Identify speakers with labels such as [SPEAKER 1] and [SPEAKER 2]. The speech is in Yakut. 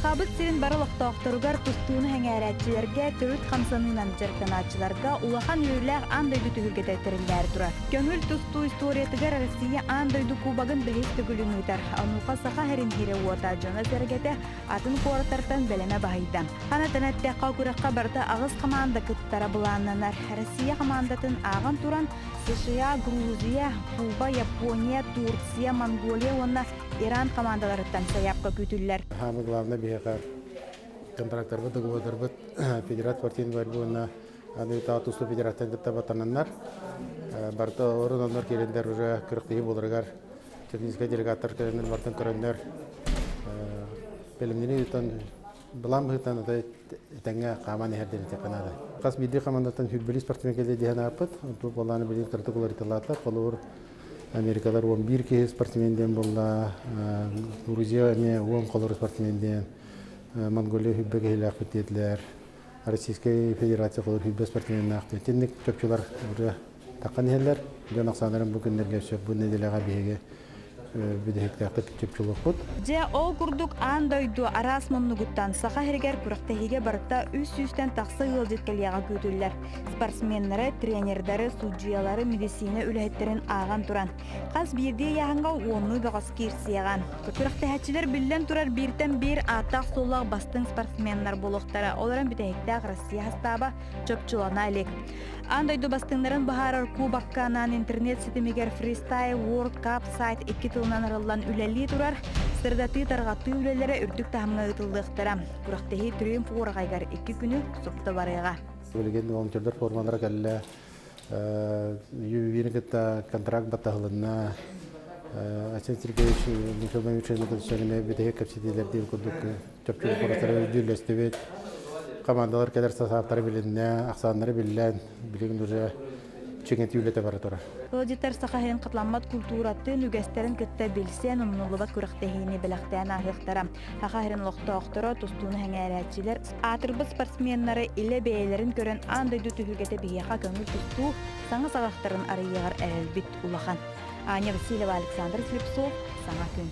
[SPEAKER 1] Сахабыт сирин бары олохтоохторугар тустууну сэҥээрээччилэргэ, төрүт хамсаныынан дьарыктанааччыларга улахан үөрүүлээх аан дойду түһүлгэтэ тэриллээри турар. Көҥүл тустуу историятыгар Россия аан дойду кубогын бэһис төгүлүн ыытар. Онуоха Саха сирин сирэ-уота, дьоно-сэргэтэ атын куораттартан бэлэмэ баһыйда. Ханатан эттэххэ, күрэххэ барыта аҕыс хамаанда кыттара былааннанар. Россия хамаандатын ааҕан туран, США, Грузия, Куба, Япония, Турция, Монголия уонна Иран хамаандаларыттан сайаапка күүтүллэр.
[SPEAKER 2] Самое главное биһиэхэ контрактарбыт, договордарбыт федерат спортивный борьбы уонна аны тустуу федерацияны кытта баттананнар барыта орун оннор киирендер уже күрэхтэһии буоларыгар техническэй делегаттар кэлэннэр бартан көрөннөр бэлэмнэни ыытан былаан быһыытынан этэҥҥэ хааман иһэр диэн этиэххэ наада. Хас биирдии командаттан сүүрбэлии спортсмен кэлиэ диэн ааппыт. Онту буоллааны билигин кыратык уларытылаатылар. Холобур, Америкалар 11 киһи спортсмен диэн буолла, Грузия эмиэ 10 холору спортсмен диэн, Монголия сүүрбэ киһилээхпит диэтилэр, Российскай Федерация холор сүүрбэ спортсменнаах диэн. Итинник чопчулар уже таххан иһэллэр. Дьон ахсааннарын бу күннэргэ өссө бу нэдиэлэҕэ биһиги бүтэһиктээхтик чопчулуохпут.
[SPEAKER 1] Дьэ, ол курдук аан дойду араас муннугуттан Саха сиригэр күрэхтэһиигэ барыта үс сүүстэн тахса ыалдьыт кэлиэҕэ күүтүллэр. Спортсменнары, тренердары, судьуйалары, медицина үлэһиттэрин ааҕан туран, хас биирдии ыйааһыҥҥа уоннуу бөҕөс киирсиэҕэ. Күрэхтэһээччилэр биллэн турар бииртэн биир ааттаах-суоллаах бастыҥ спортсменнар буолуохтара. Ол эрэн бүтэһиктээх Россия састааба чопчулана илик. Аан дойду бастыҥнарын быһаарар кубокка анаан интернет ситимигэр Freestyle World Cup сайт икки тылынан арыллан үлэлии турар. Сырдатыы-тарҕатыы үлэлэрэ үрдүк таһымҥа ыытыллыахтара. Күрэхтэһии Триумф уораҕайыгар икки күнү супту барыаҕа.
[SPEAKER 2] Билигин волонтердар формалара кэллэ. Ювины кытта контракт баттаһылынна. Айсен Сергеевич Михайлович Михайлович бүтэһик кэпсэтиилэрдиин курдук чопчу боппуруостары дьүүллэстибит. Командалар кэлэр састааптара билиннэ, ахсааннара биллэн, билигин уже чиҥэтии үлэтэ бара турар.
[SPEAKER 1] Ыалдьыттар Саха сирин хатыламмат культуратын, үгэстэрин кытта билсэн, умнуллубат күрэхтэһиини бэлэхтээн ааһыахтара. Саха сирин олохтоохторо, тустууну сэҥээрээччилэр, аатырбыт спортсменнары илэ бэйэлэрин көрөн аан дойду түһүлгэтэ биһиэхэ көҥүл тустуу саҥа саҕахтарын арыйыаҕар эрэлбит улахан. Аня Васильева, Александр Слепцов, Саҥа күн.